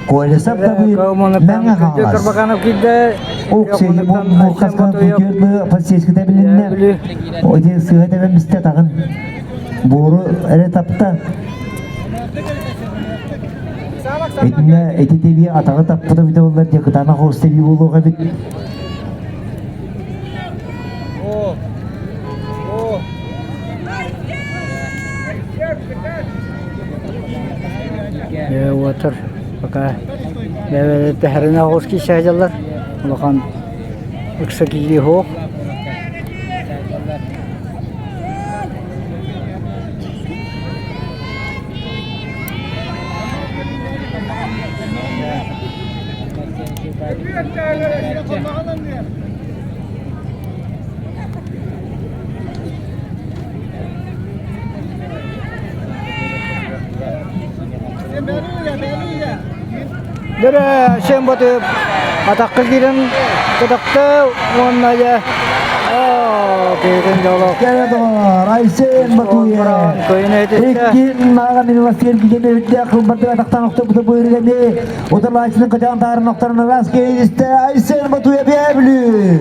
Колесов Давыд Мэҥэ Хаҥалас. Оксиги Мурхаскан Путюрлы полицейскита билиннэ. Оди сыһа тэбэн мисте тагын. Буору эрэ тапта. Итиннэ ити тэбии атаҕы таппыта бүтэ боллар дии кытаанах оҕус тэбии буолуох эбит. Уотар пока бэйэлэрин оҕус киирсэ сылдьаллар улахан ыкса киирии суох. Дөрө сен батып атаққа киирэн кытакты уонна дьэ киирин дьоло. Кэлэ доҕор, Айсен Батуев. Иккин мааҕа милостер кигеме үрдээх кылбардык атахтан охторбута быырыганы утарлааччыны кытаан таарын охторун ыраас кейдисте Айсен Батуев бэбүлүр.